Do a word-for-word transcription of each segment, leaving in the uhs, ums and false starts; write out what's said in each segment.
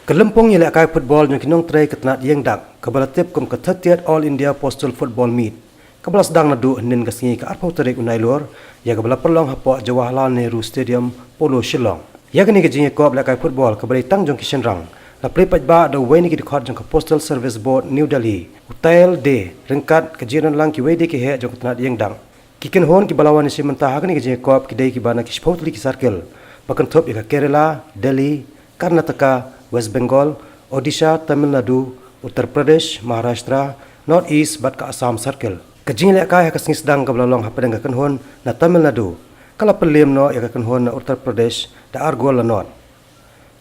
Ka lympung ïalehkai football jong ki nongtrei ka tnat ïing dak, kaba la tip kum ka thirtieth All India Postal Football Meet, kaba la sdang naduh hynnin ka sngi ka arphew tarik u Nailur, ïa kaba la pynlong hapoh Jawaharlal Nehru Stadium, Polo, Shillong. Ïa kane ka jingïakop lehkai football kaba dei tang jong ki shynrang, la plie paidbah da uwei na ki dkhot jong ka Postal Service Board, New Delhi, u Tayal Dey, ryngkat ka jingdonlang kiwei de ki heh jong ka tnat ïing dak. Ki kynhun kiba la wan ïashim bynta ha kane ka jingïakop ki dei kiba na ki shiphew tylli ki circle, ba kynthup ïa ka Kerala, Delhi, Karnataka, West Bengal, Odisha, Tamil Nadu, Uttar Pradesh, Maharashtra, North East bad ka Assam Circle. Ka jingïalehkai ha ka sngi sdang kaba la long hapdeng ka kynhun na Tamil Nadu, ka la pynliem noh ïa ka kynhun na Uttar Pradesh da ar gol la nod.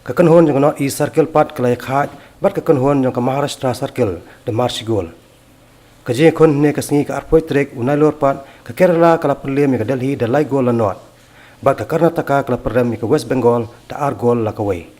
Ka kynhun jong ka North East Circle pat ka la ïakhaid bad ka kynhun jong ka Maharashtra Circle da mar shi gol. Ka jingïakhun hynne ka sngi ka arphew tarik u Nailur pat, ka Kerala ka la pynliem ïa ka Delhi da lai gol la nod, bad ka Karnataka ka la pynrem ïa ka West Bengal da ar gol la kawei.